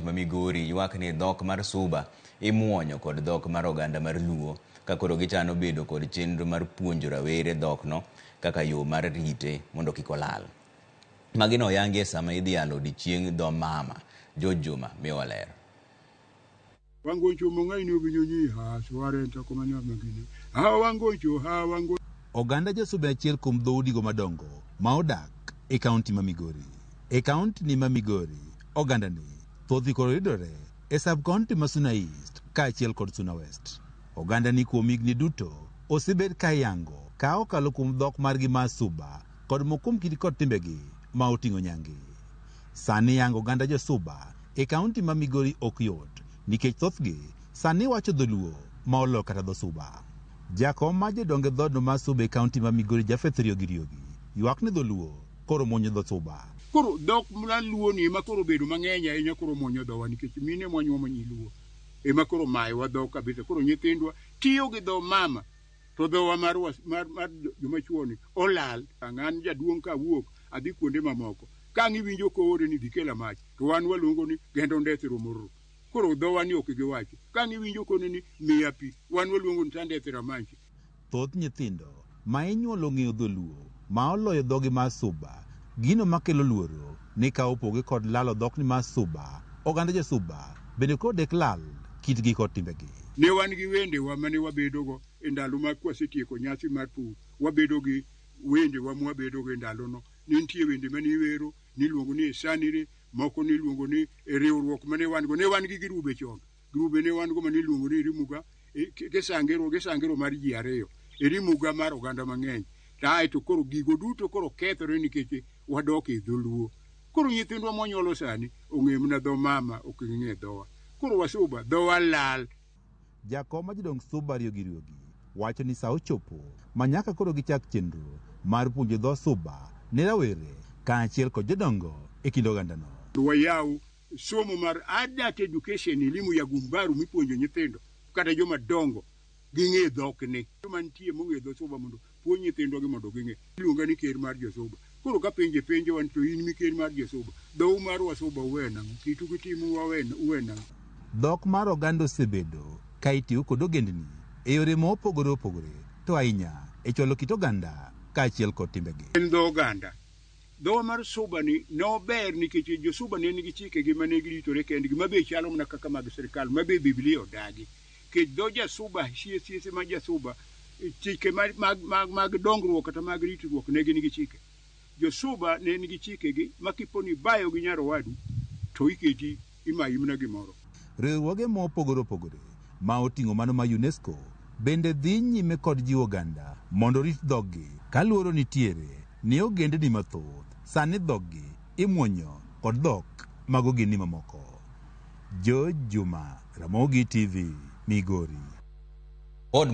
ma Migori ywak ni dhok mar Suba imuonyo kod dhok mar oganda mar Luo ka koro gichano bedo kod chenro mar puonjo rawere dhokno kaka yo mar rite mondo kik olal. Magi noyangi e sama idhialo odiechieng dho mama. George Juma miyowa ler. Wangoncho mongaini obinyonyi ha swarenta komanya magini. Ha wangoncho ha wango. Oganda jo-Suba e achiel kuom dhoudigo madongo ma odak e kaunti ma Migori. E kaunti ni ma Migori, ogandani thothgi koro yudore e sub-kaunti ma Suna East kaachiel kod Suna West. Ogandani kuom higni duto osebed ka iyango ka okalo kuom dhok margi ma Suba kod moko kuom kitgi kod timbegi ma oting'o nyangi. Sani yango oganda jo-Suba e kaunti ma Migori ok yot nikech thothgi sani wacho dholuo ma oloyo kata dho Suba. Jakom mar jodong e dhoodno mar Suba e kaunti ma Migori Japheth Riogi Riogi ywak ni dholuo koro muonyo dho Suba. Koro dhok mar luo ni ema koro obedo mang'eny ahinya koro muonyo dhowa nikech mine mwanyuomo nyi luo ema koro mayowa dhok kabisa. Koro nyithindwa tiyo gi dho mama to dhowa mar, mar, mar joma chuo ni olal. An jaduong' kawuok adhi kuonde mamoko ka ang' iwinjo koore ni dhi kela mach to wan waluongo ni gendo ndeth romorro. Koro dhowa ni ok giwachi. Ka ang' iwinjo kone ni miya pi wan waluongo ni tandeth ramanchi. Thoth nyithindo ma inyuolo ong'eyo dholuo ma oloyo dhogi mar Suba, gino makelo luoro ni ka opoge kod lalo dhokni mar Suba, oganda jo-Suba bende koro dek lal kitgi kod timbegi. Ne wan gi wendewa mane wabedogo e ndalo ma kwasetieko nyasi mar pur, wabedo gi wendewa mwabedogo e ndalono. Ne nitie wende mane iwero niluongo ni esanire, moko niluongo ni e riwruok mane wan go. Ne wan gi girube chon. Grube ne wan go mane iluongo ni Erimuga, gisangero, gisangero mar ji ariyo, Erimuga mar oganda mang'eny. To ae to koro gigo duto koro kethore nikech wadok e dholuo. Koro nyithindwa mwanyuolo sani ong'eyo mana dho mama, ok ging'e dhowa. Koro wasuba, dhowa lal. Jakom ma jodong Suba Riogi Riogi wacho ni sa ochopo ma nyaka koro gichak chenro mar puonjo dho Suba ne rawere kaachiel kod jodongo e kind ogandano. Wayaw somo mar adult education, elimu ya gumbaru mipuonjo nyithindo kata joma dongo ging'e dhokni. Joma nitie mong'e dho Suba mondo puonj nyithindwa gi mondo ging'e. Iluonga ni ker mar jo-Suba. Koro ka penje penjowa ni to in miker mar jo-Suba, dhou mar wasuba uwe nang'o? Kitu gi timu uwe nang'o? Dhok mar oganda osebedo ka itiyo kod ogendni e yore ma opogore opogore to ahinya e chwalo kit oganda kaachiel kod timbegi. En dho oganda. Dhowa mar Suba ni nober nikech jo-Suba ne nigi chikegi mane giritore kendgi ma be chalo mana kaka mag sirkal ma be Biblia odagi. Nikech dho ja-Suba sie sie ma ja-Suba chike mag, mag, mag, mag dongruok kata mag ritruok ne gin gi chike. Jo-Suba ne nigi chikegi ma kipo ni ibayo gi nyar owadu to iketi imayi mana gimoro. Riwruoge ma opogore opogore ma oting'o mano ma UNESCO bende dhi nyime kod jiwo oganda mondo orit dhoggi ka luoro nitiere ni ogendni mathoth sani dhoggi imuonyo kod dhok mag ogendni mamoko. George Juma, Ramogi TV, Migori. Bod